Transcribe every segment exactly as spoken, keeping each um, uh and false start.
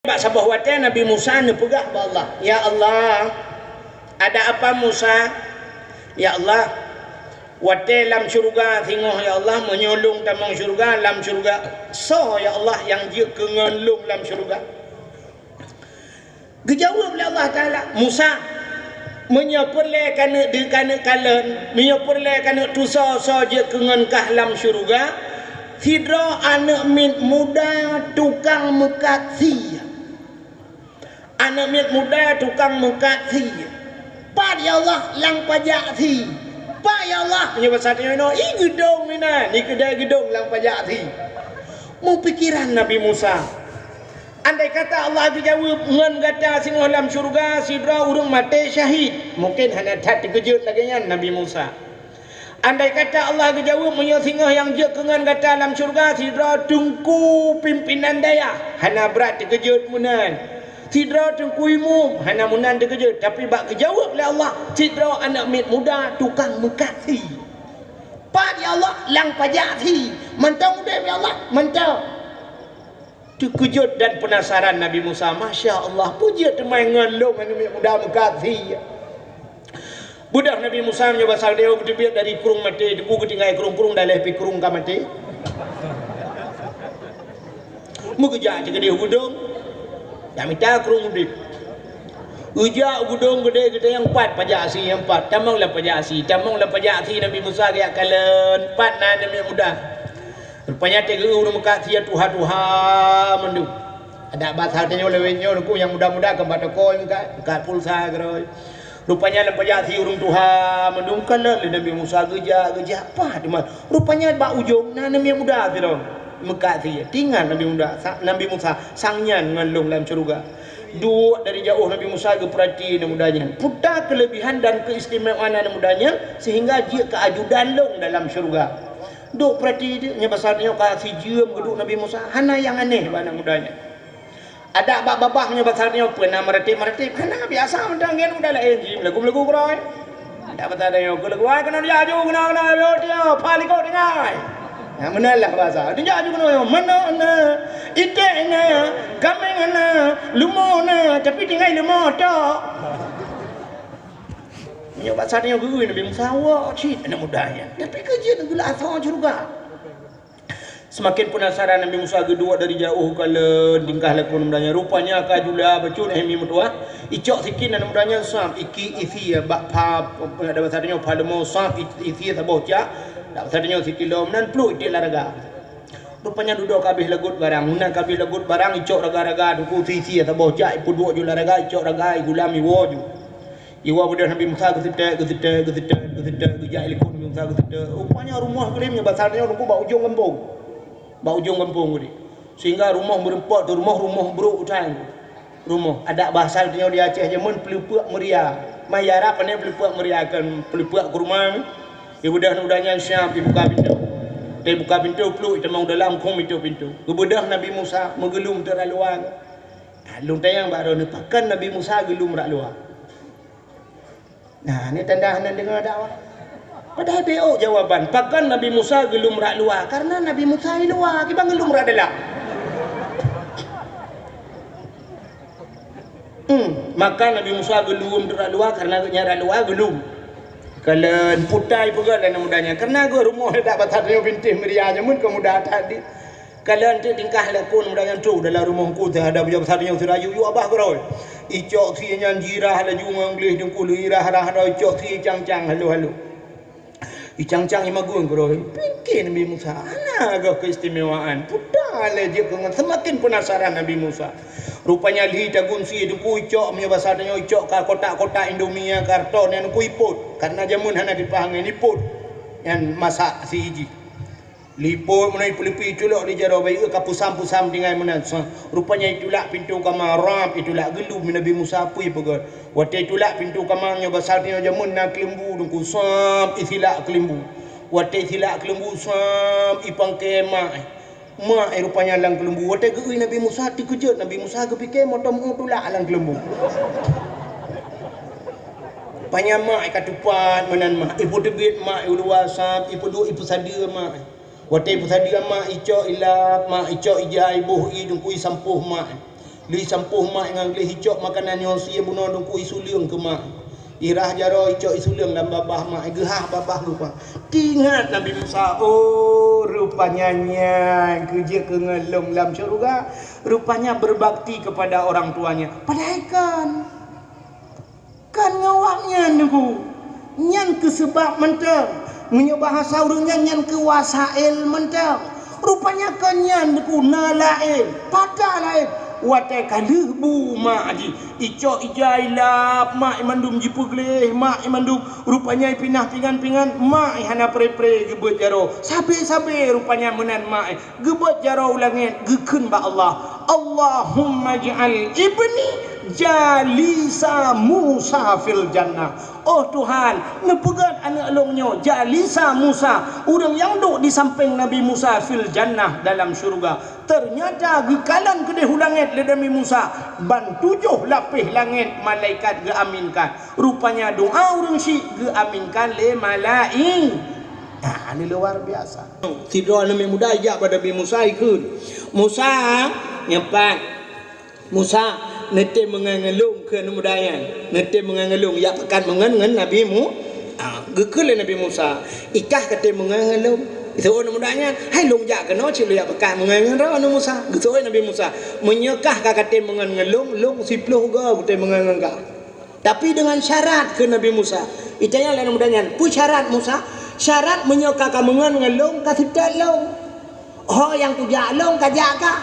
Bak saboh watée Nabi Musa neupeugah bak Allah, "Ya Allah, ada apa Musa? Ya Allah, watée lam syeuruga singoh, ya Allah, meunyoe lôn tamong syeuruga, lam syeuruga soe, ya Allah, nyang jeuet keu ngon lôn lam syeuruga?" Geujaweueb lé Allah Taala, "Musa, meunyoe peureulée keuneuk deuh keuneuk kalon, meunyoe peureulée keuneuk tusoe soe jeuet keu ngon kah lam syeuruga, sidroe aneuëk miet muda tukang meukat sie." Aneuëk miet muda tukang meukat sie. "Pat ya Allah, lam pajak sie." "Pat ya Allah?" Meunyoe basa tanyoe inoe, "Ih, geudong meunan, di keudai geudong lam pajak sie." Meupikiran Nabi Musa. Andai kata Allah geujaweueb, "Ngon gata singoh lam syeuruga sidroe ureuëng maté syahid," mungken hana that teukeujot lagée nyan Nabi Musa. Andai kata Allah geujaweueb, "Meunyoe singoh nyang jeuet keu ngon gata lam syeuruga sidroe teungku pimpinan dayah," hana brat teukeujot meunan. Sidroe teungku imum, hana meunan teukeujot, tapi bak geujaweueb lé Allah, sidroe aneuëk miet muda tukang meukat sie. "Pat ya Allah, lam pajak sie." "Mantong udeb ya Allah?" "Mantong." Teukeujot dan peunasaran Nabi Musa, "Masya Allah, peue jeuet teuma ngon lôn aneuëk miet muda meukat sie?" Beudôh Nabi Musa meunyoe basa tanyoe geuteubiet dari krueng maté, teungku geutinggai krueng-krueng, daleh pih krueng ka maté. Meugeujak cit keudeh u geudong, jak mita krueng udeb. Geujak u geudong geudeh geutanyoe, "Pat pajak sie nyang pat?" "Tamong lam pajak sie." Tamong lam pajak sie, Nabi Musa geujak kalon, "Pat na aneuëk miet muda?" Rupanya teuh ureuëng meukat sie tuha-tuha mandum. Adak basa tanyoe lawét nyoe, teungku, nyang muda-muda kan bak toko meukat, meukat pulsa keudroe. Rupanya lam pajak sie ureuëng tuha mandum, kalon lé Nabi Musa geujak, geujak, pat teuma. Rupanya bak ujong na aneuëk miet muda sidroe meukat sie. Teuingat Nabi muda, sa-, Nabi Musa, "Sang nyan ngon lôn lam syeuruga." Duek dari jauh Nabi Musa geupeurati aneuëk muda nyan. Peue ta keulebihan dan keistimewaan aneuëk muda nyan sehingga jeuet keu ajudan lôn dalam syeuruga. Duek peurati, nyoe basa tanyoe ka sijeuem geuduek Nabi Musa, hana nyang aneh bak aneuëk muda nyan. Adak bak babah nyoe basa tanyoe peue na meuratéb-meuratéb, hana, biasa mantong ngon muda laén jih, meulagu-meulagu keudroe. Adak basa tanyoe keu lagu, "Ai, keunoe jak aju, keunoe, keunoe, ayo tiap, pah likot tinggai." Nah, meunan lah basa. "Aju jak aju keunoe, manok na, iték na, kaméng na, leumo na, tapi tinggai leumo tok." Meunyoe basa tanyoe geuyue Nabi Musa, wok cit aneuëk muda nyan. Tapi keu jeuet geulak asoe syeuruga. Seumaken peunasaran Nabi Musa geuduek dari jauh kalon tingkah laku aneuëk muda nyan. Rupanya ka jula bacut, eh, mi meutuwah. Icok sikin aneuëk muda nyan, sam, iki isi bak pha, dak basa tanyoe pha leumo, sam, isi saboh jak, dak basa tanyoe sikilo, meunan pluek iték lam raga. Rupanya dudoe ka habéh lagot barang. Meunan ka habéh lagot barang, icok raga-raga, teungku, isi saboh jak, ipeuduek ju lam raga, icok raga, igulam, iwoe ju. Iwoe beudôh Nabi Musa geuseutôt, geuseutôt, geuseutôt, geuseutôt, geujak ilikot Nabi Musa geuseutôt. Rupanya rumoh geuh lom, nyoe basa tanyoe teungku, bak ujong gampông. Bak ujong gampông geuh. Sehingga rumoh meureumpok teuh rumoh, rumoh brôk utai. Rumoh, adak basa tanyoe di Aceh jameun peuleupeuk meuria. Mah i Arab pane peuleupeuk meuria, kon peuleupeuk kurma. Ibeudôh aneuëk muda nyan siab ibuka pintoe. Ibuka pintoe, pluek itamong dalam, khom itôp pintoe. Geubeudôh Nabi Musa meugeulom teuk rot luwa. Nah, lôn tanyong bak droeneuh, pakon Nabi Musa geulom rot luwa? Nah, nyoe tanda hana deungoe dakwah. Padahai beu jawaban, pakon Nabi Musa geulom rot luwa? Karena Nabi Musa i luwa, kiban geulom rot dalam. Hmm, maka Nabi Musa geulom rot luwa karena geuhnyan rot luwa geulom. Kalon putai peugah lé aneuëk muda nyan, karena geuh rumoh dak basa tanyoe bintéh meuria nyan, meunan keu muda that di. Kalon teuk tingkah laku aneuëk muda nyan, troh dalam rumoh ku teuh ada bujang basa tanyoe sira yue-yue babah keudroe. Icok sie nyan jirah laju ngon gleh teungku, lheueh irah-rah droe, icok sie icang-cang halo-halo. Icang-cang imagun keudroe. Pike Nabi Musa, hana geuh keistimewaan. Peue ta lé jeuet keu ngon, seumaken peunasaran Nabi Musa. Rupanya lheueh itagun sie teungku, icok, meunyoe basa tanyoe icok ka kotak-kotak Indomie, karton nyan teungku, ipot. Karena jameun hana kipas angén, ipot. Nyan masak sie jih. Lipot meunan, ipeuleupi, iculok di jaroe bayeue, ka peusam-peusam tinggai meunan. Sa, rupanya itulak pintoe kama, rab, itulak, geulom Nabi Musa, peue ipeugah. Watée itulak pintoe kama, nyoe basa tanyoe jameun na keuleumbu teungku, sam, isilak keuleumbu. Watée isilak keuleumbu, sam, ipangke mak. Mak rupanya lam keuleumbu. Watée geu-eu Nabi Musa, teukeujot Nabi Musa, geupike moto meu tulak lam keuleumbu. Rupanya mak ka tupat meunan mak. Ipeuteubiet mak u luwa, sam, ipeuduek, ipeusadeue mak. Watée ipeusadeue mak, icok ilap mak, icok ija, iboh ie teungku, isampôh mak. Lheueh sampôh mak ngon gleh icok makanan nyoe sie bunoe dungku isuleueng keu mak. Irah jaroe icok isuleueng lam babah mak, geuhah babah geupa. Teuingat Nabi Musa, "Oh, rupanya nyan keu jeuet keu ngon lôn lam syeuruga, rupanya berbakti kepada orang tuanya." Padahai kan. Kan ngon awaknyan Teungku. Nyan keuh seubab mantong. Meunyoe bahasa ureuëng nyan, nyan keuh wasail mantong. Rupanya kon nyan Teungku, na laén, pata laén. Watée ka lheueh bu mak jih, icok ija ilap, mak mandum jipeugleh, mak mandum rupanya ipinah pingan-pingan, mak hana pre-pre geubeuet jaroe. Sabe-sabe rupanya meunan mak. Geubeuet jaroe u langét, geukheun bak Allah, "Allahumma ij'al ibni jalisa Musa fil jannah." Oh Tuhan, neupeugét aneuëk lôn nyoe jalisa Musa, ureuëng nyang duek di sampéng Nabi Musa fil jannah, dalam syeuruga. Teunyata geukalon keudeh u langét lé Nabi Musa, ban tujoh lapéh langét malaikat geuaminkan. Rupanya doa ureuëng syiek geuaminkan lé malai-, ah, ini luar biasa. Sidroe aneuk muda ijak bak Nabi Musa ikheun, "Musa, nyoe pat, Musa, neutem meungon ngon lôn keu aneuk muda nyan. Neutem meungon ngon lôn, jak pakat meungon ngon Nabi Mu-," ah, geukheun lé Nabi Musa, "Ikah katem meungon ngon lôn." Geuseuôt aneuk muda nyan, "Hai lôn jak keunoe cit lôn jak pakat meungon ngon droe aneuk Musa." Geuseuôt Nabi Musa, "Meunyoe kah ka katem meungon ngon lôn, lôn siplôh goe kutem meungon ngon kah." Tapi deungon syarat kheun Nabi Musa. Itanyong lé aneuk muda nyan, "Peue syarat Musa?" "Syarat meunyoe ka kameungon ngon lôn, ka seutôt lôn. Ho nyang kujak lôn, ka jak kah."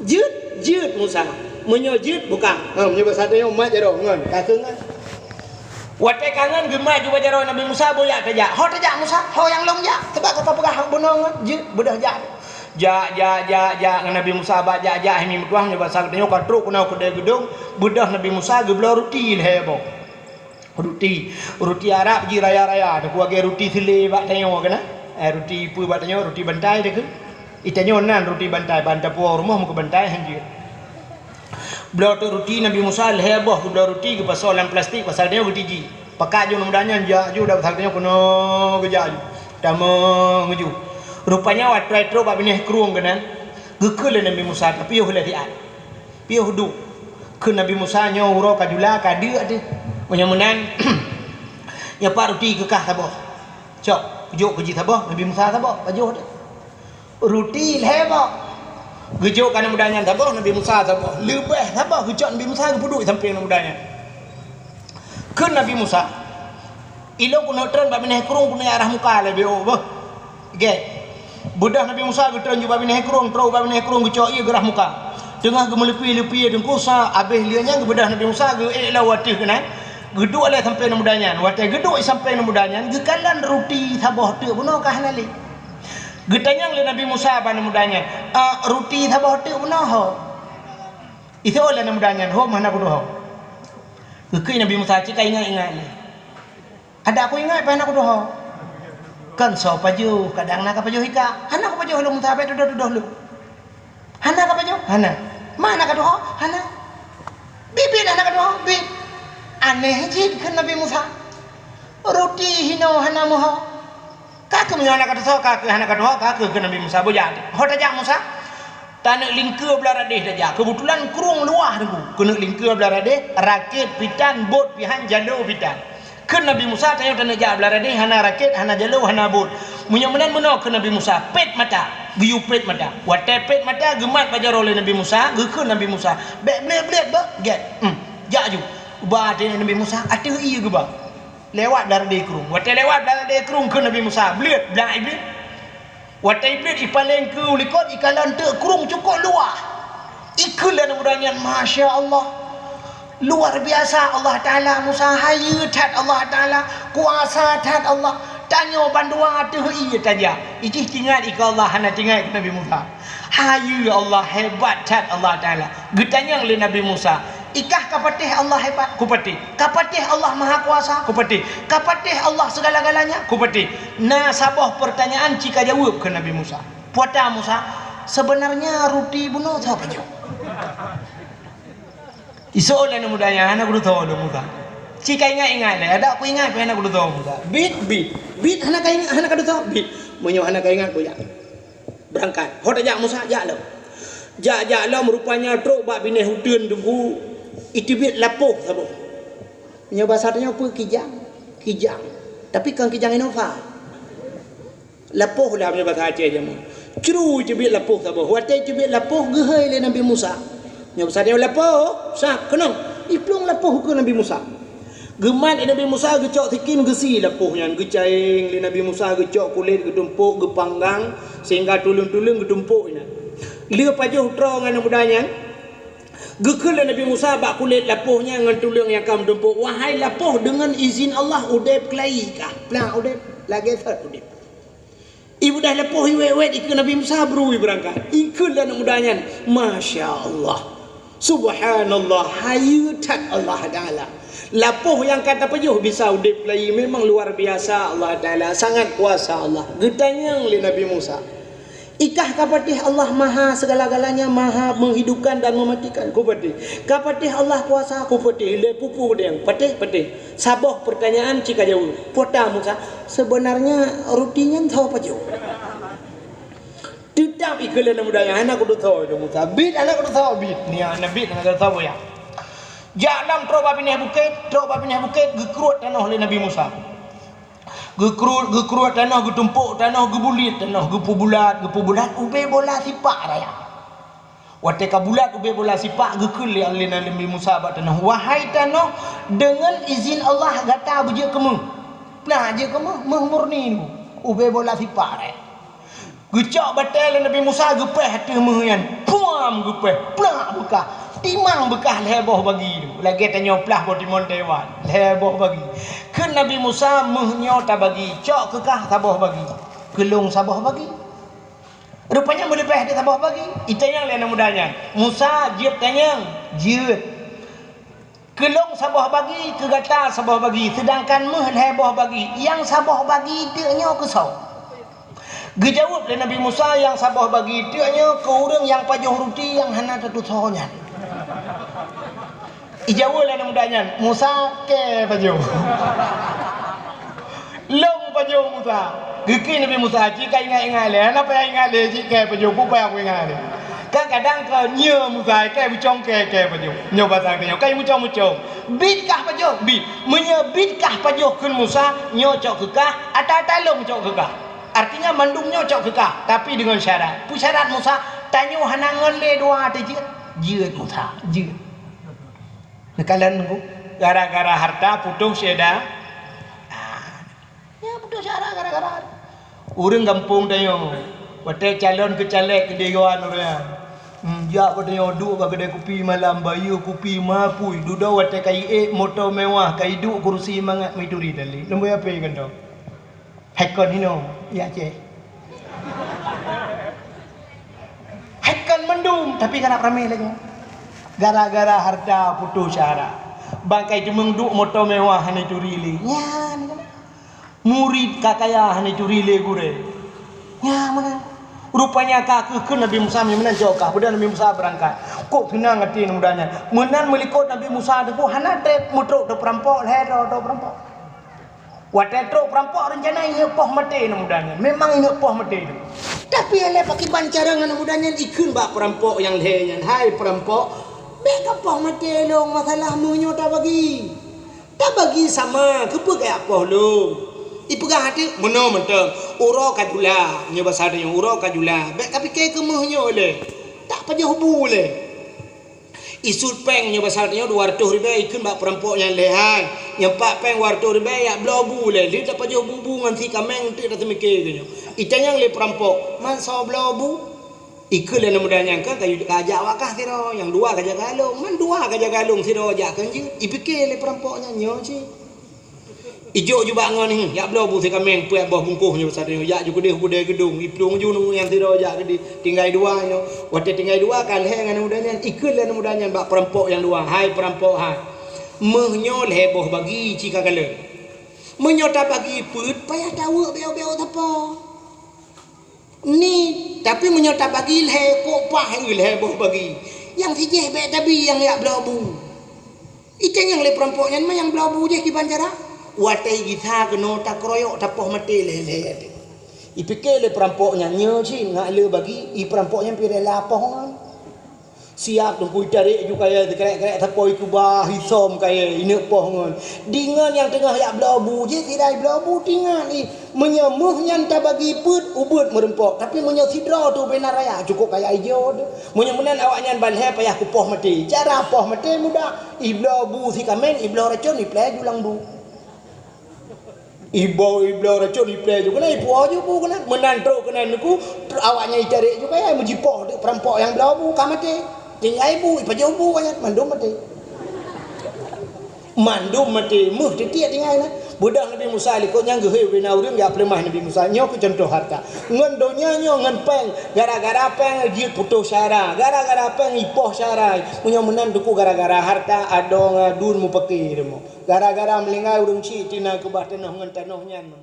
"Jeuet, jeuet Musa. Meunyoe jeuet, buka." Ha, meunyoe basa tanyoe mat jaroe ngon, ka keu ngon. Watée ka ngon geumat jubah jaroe Nabi Musa, "Boh jak tajak." "Ho tajak Musa, ho nyang lôn jak. Sabab ka kapeugah bunoe ngon, jeuet, beudôh jak." Jak, jak, jak, jak ngon Nabi Musa, bak jak, jak, hai mi meutuah, nyoe basa geutanyoe ka trok keunoe keudée geudong, beudôh Nabi Musa geubloe ruti lhée boh. Ruti, ruti Arab jih raya-raya, teuku lagée ruti seulé bak tanyoe keunan. Eh, ruti peue bak tanyoe, ruti bantai teuku. Itanyoe nan ruti bantai, ban tapuwoe rumoh meukeue bantai hanjeuet. Bloe teuk ruti Nabi Musa lhée boh geubloe ruti geupasoe lam plastik, pasai tanyoe geutiji. Pakat ju aneuk muda nyan jak ju, dan pasai tanyoe keunoe geujak ju. Tamong ju. Rupanya watée trok bak binéh krueng keunan, geukheun lé Nabi Musa, tapiôh lé siat. Piôh duek. Kheun Nabi Musa, "Nyoe uroe ka jula, ka deuk teuh. Meunyoe meunan, nyoe pat ruti keu kah saboh. Cok, jok keu jih saboh, Nabi Musa saboh, pajoh teuh." Ruti lhée boh. Geujok keu aneuk muda nyan saboh, Nabi Musa saboh. Leubeh saboh geucok Nabi Musa geupeuduek sampéng aneuk muda nyan. Kheun Nabi Musa, "Ilôn keuneuk treun bak binéh krueng keuneuk arah muka lé B O beuh." Gét. Beudôh Nabi Musa geutreun ju bak binéh krueng, trok bak binéh krueng geucok ié geurah muka. Teungoh geumeuleupie-leupie teungku sa abéh lheueh nyan geubeudôh Nabi Musa geuék lom u ateueh keunan. Geuduek lé sampéng aneuk muda nyan. Watée geuduek sampéng aneuk muda nyan, geukalon ruti saboh teuk bunoe ka hana lé. Geutanyong lé Nabi Musa bak aneuk muda nyan, "A, ruti saboh teuk bunoe ho?" Iseuôt lé aneuk muda nyan, "Hom, hana kudoh ho." Geukheun Nabi Musa, "Cit ka ingat-ingat lé." "Adak kuingat, bah hana kudoh ho." "Kon soe pajoh, kadang na ka pajoh ika." "Hana kupajoh lôn Musa, bék tudoh-tudoh lôn." "Hana ka pajoh?" "Hana." "Ma na ka tuho?" "Hana." "Biet-biet hana ka tuho?" "Biet." "Aneh jih," kheun Nabi Musa. "Ruti hinoe hana meuho." "Ka keuh meunyoe hana ka tuho, ka keuh hana ka tuho, ka keuh," kheun Nabi Musa. "Boh jak." "Ho tajak Musa?" "Taneuk lingkeue blah radeh tajak." Keubeutulan krueng luwah teungku. Keuneuk lingkeue blah radeh, rakét pitan, bot pihan, jalo pitan. Kheun Nabi Musa, "Tanyoe taneuk jak blah radeh, hana rakét, hana jalo, hana bot. Meunyoe meunan meunoe," kheun Nabi Musa, "pét mata." Geuyue pét mata. Watée pét mata, geumat bak jaroe lé Nabi Musa, geukheun Nabi Musa, "Bék bleuet-bleuet beuh, gét. Hmm, jak ju." Ba ateueh Nabi Musa, ateueh ié geuba. Lewat blah radeh krueng. Watée lewat blah radeh krueng, kheun Nabi Musa, "Bleuet, blah iblih." Watée iblih ipaleng keu u likot, ikalon teuk krueng cukôp luwah. Ikheun lé aneuk muda nyan, "Masya Allah. Luar biasa Allah Taala Musa, hayeue that Allah Taala, kuasa that Allah. Tanyoe bandua ateueh ié tajak." Ijih tingat ika Allah, hana tingat ika Nabi Musa. "Hayeue Allah, hebat that Allah Taala." Geutanyong lé Nabi Musa, "Ikah ka patéh Allah hebat?" "Kupatéh." "Ka patéh Allah maha kuasa?" "Kupatéh." "Ka patéh Allah segala-galanya?" "Kupatéh." "Na saboh peurtanyaan ci kajaweueb," kheun Nabi Musa. "Peue ata Musa?" "Sebenarnya ruti bunoe soe pajoh?" Iseuôt lé aneuk muda nyan, "Hana kudoh ho lôn Musa. Ci ka ingat-ingat lé, adak kuingat pih hana kudoh ho Musa." "Biet, biet. Biet hana ka ingat, hana kadoh ho?" "Biet." "Meunyoe hana ka ingat, boh jak." Beurangkat. "Ho tajak Musa?" "Jak lom." Jak-jak lom rupanya trok bak binéh uteuen Teungku, iteubiet lapoh saboh. Nyoe basa tanyoe peue, kijang? Kijang. Tapi kon kijang Innova. Lapoh lah meunyoe basa Aceh jameun. Cru iteubiet lapoh saboh. Watée iteubiet lapoh geuhôi lé Nabi Musa. Nyoe basa tanyoe lapoh, sa keunong. Iplueng lapoh keu Nabi Musa. Geumat lé Nabi Musa, geucok sikin geusie lapoh nyan, geucaeng lé Nabi Musa, geucok kulét geutumpok, geupanggang sehingga tuleueng-tuleueng geutumpok inan. Lheueh pajoh troe ngon aneuk muda nyan, geukheun lé Nabi Musa bak kulét lapoh nyan ngon tuleueng nyang ka meutumpok, "Wahai lapoh, deungon izin Allah udeb keulayi kah, plah udeb, lagée sot udeb." Ibudah lapoh iwet-wet ikeu Nabi Musa, bru ibeurangkat. Ikeu lé aneuk muda nyan, "Masya Allah. Subhanallah, hayeue that Allah Taala. Lapoh nyang ka tapajoh bisa udeb keulayi, memang luar biasa Allah Taala, sangat kuasa Allah." Geutanyong lé Nabi Musa, "Ikah ka patéh Allah Maha segala-galanya, Maha menghidupkan dan mematikan?" "Kupatéh." "Ka patéh Allah kuasa?" "Kupatéh." "Lé pupu deng?" "Patéh, patéh." Saboh peurtanyaan cit ka jaweueb. Peue ta Musa, "Sebenarnya ruti nyan soe pajoh?" Teutap ikeu lé aneuk muda nyan, "Hana kudeungoe lé Musa." "Bit, hana kudeungoe, bit." Nyan, hana bit, hana kudeungoe ya. Jak lom trok bak binéh bukét, trok bak binéh bukét, geukruet tanoh lé Nabi Musa. Geukruet, geukruet tanoh, geutumpok tanoh, geubuliet tanoh, geupeubulat, geupeubulat, ubé bola sipak raya. Watée ka bulat ubé bola sipak, geukheun lé Nabi Musa bak tanoh, "Wahai tanoh, deungon izin Allah gata beujeuet keu méuh." Nah, jeuet keu méuh, méuh murni nyoe. Ubé bola sipak raya. Geucok batée lé Nabi Musa, geupéh ateueh méuh nyan. Puam, geupéh, plak beukah. Timang beukah lhée boh bagi nyoe. Lagée tanyoe plah boh timon Taiwan. Lhée boh bagi. Kheun Nabi Musa, "Méuh nyoe tabagi, cok keu kah saboh bagi. Keu lôn saboh bagi." Rupanya meuleubeh di saboh bagi. Itanyong lé aneuk muda nyan, "Musa, jeuet tanyong?" "Jeuet." "Keu lôn saboh bagi, keu gata saboh bagi, seudangkan méuh lhée boh bagi. Nyang saboh bagi teuk nyoe keu soe?" Geujaweueb lé Nabi Musa, "Nyang saboh bagi teuk nyoe keu ureuëng nyang pajoh ruti nyang hana tatusoe nyan." Ijaweueb lé aneuk muda nyan, "Musa, kée pajoh." "Lôn pajoh Musa." Geukheun Nabi Musa, "Cit ka ingat-ingat lé, hana payah ingat lé, cit kée pajoh, peue payah kuingat lé." Kadang-kadang ka nyoe Musa, kée bucong kée, kée pajoh. Nyoe basa tanyoe, ka mucong-mucong. "Bit kah pajoh?" "Bit." "Meunyoe bit kah pajoh," kheun Musa, "nyoe cok keu kah, ata-ata lôn cok keu kah. Artinya mandum nyoe cok keu kah, tapi deungon syarat." "Peue syarat Musa?" "Tanyoe hana ngon lé dua teuh jeuet." "Jeuet Musa, jeuet." Neukalon ku, gara-gara harta putôh syeda. Ah, ya putôh syeda gara-gara harta. Ureuëng gampông tanyoe, watée calon keu caleg keu dewan ureuëng, hmm, jak bak tanyoe duek bak keudée kupi malam, bayeue kupi mapui, dudoe watée ka iék moto mewah, ka iduek kurusi mangat meuturi tali. Leumboi ape kantong? Hai kon hinoe, ya Aceh. Hai kon mandum, tapi karab ramé lagée. Gara-gara harta putôh syara. Bangkai teumeung duek moto mewah hana turi lé. Nyan. Murit ka kaya hana turi lé gurée. Nyan meunan. Rupanya ka keu, keu Nabi Musa meunan cok kah. Padahai Nabi Musa beurangkat. Kok seunang até muda nyan. Meunan meulikot Nabi Musa teupeu hana treb meutrok teu peurampok, lhée droe teu peurampok. Watée trok peurampok reuncana ingat poh maté aneuk muda nyan. Memang ingat poh maté nyan. Tapi lé pakriban cara ngon aneuk muda nyan ikheun bak peurampok nyang lhée nyan, "Hai peurampok, bék ka poh maté lôn, masalah meunyoe tabagi. Tabagi sama, keupeue kajak poh lôn?" Ipeugah até, "Meunoe mantong, uroe ka jula, nyoe basa tanyoe, uroe ka jula. Bék kapike keu méuh nyoe lé. Tak pajoh bu lé." Isut péng nyoe basa tanyoe dua reutôh ribée ikheun bak peurampok nyan lé, "Hai, nyoe pat péng dua reutôh ribée yak bloe bu lé, lheueh tapajoh bu-bu ngon si kaméng teuk taseumike keu nyoe." Itanyong lé peurampok, "Man soe bloe bu?" Ikheun lé aneuk muda nyan, "Kan kayue kajak awak kah sidroe, nyang dua kajaga lôn, man dua kajaga lôn sidroe jak kon jeuet." Ipike lé peurampok nyan, "Nyoe cit." Ijok jubak ngon, "Yak bloe bu si kaméng peuet boh bungkôh nyoe basa tanyoe, yak ju keudeh u keudè geudong, iplueng ju nyoe nyang sidroe jak keudeh, tinggai dua nyoe." Watée tinggai dua ka lhée ngon aneuk muda nyan, ikheun lé aneuk muda nyan bak peurampok nyang dua, "Hai peurampok hai, méuh nyoe lhée boh bagi cit ka kalon. Meunyoe tabagi peuet payah taweuek bék-bék sapo." Ni, tapi meunyoe tabagi lhée kok paih lhée boh bagi. Nyang sijéh bék tabi nyang yak bloe bu. Itanyong lé peurampok nyan, "Man nyang bloe bu jih kiban cara?" Watée gisa keunoe takroyok tapoh maté lhée-lhée. Ipike lé peurampok nyan, "Nyoe cit ngat le bagi, i peurampok nyan pi rela poh ngon." Siap Teungku, itarek ju kayèe, teukrek-krek sapo ikuba, hisôm kayèe, ineuk poh ngon. Deungon nyang teungoh jak bloe bu, jih sidai bloe bu, tingat ih. Meunyoe méuh nyan tabagi peuet, ubeuet meurumpok. Tapi meunyoe sidroe tu bina raya, cukôp kayèe ijo tu. Meunyoe meunan awaknyan ban lhèe payah kupoh maté. Cara poh maté mudah. Ibloe bu sikaméng, ibloe racôn, iplè ju lam bu. Iboh ibloe racôn iplè ju keunan, ipuwoe ju bu keunan. Meunan trok keunan Teungku, awaknyan itarek ju kayèe, meujipoh teuk peurampok nyang bloe bu ka maté. Tinggai bu, ipajoh bu awaknyan, mandum maté. Mandum maté, méuh titiek tinggai na. Beudôh Nabi Musa likot nyan geuhôi ubé na ureueng geupeuleumah Nabi Musa. Nyoe keuh cuntoh hareuta. Ngon donya nyoe ngon péng, gara-gara péng jeuet putôh syara, gara-gara péng ipoh syara. Meunyoe meunan Teungku gara-gara hareuta adoe ngon aduen mupake rumoh. Gara-gara meuninggai ureueng chik tina keubah tanoh ngon tanoh nyan.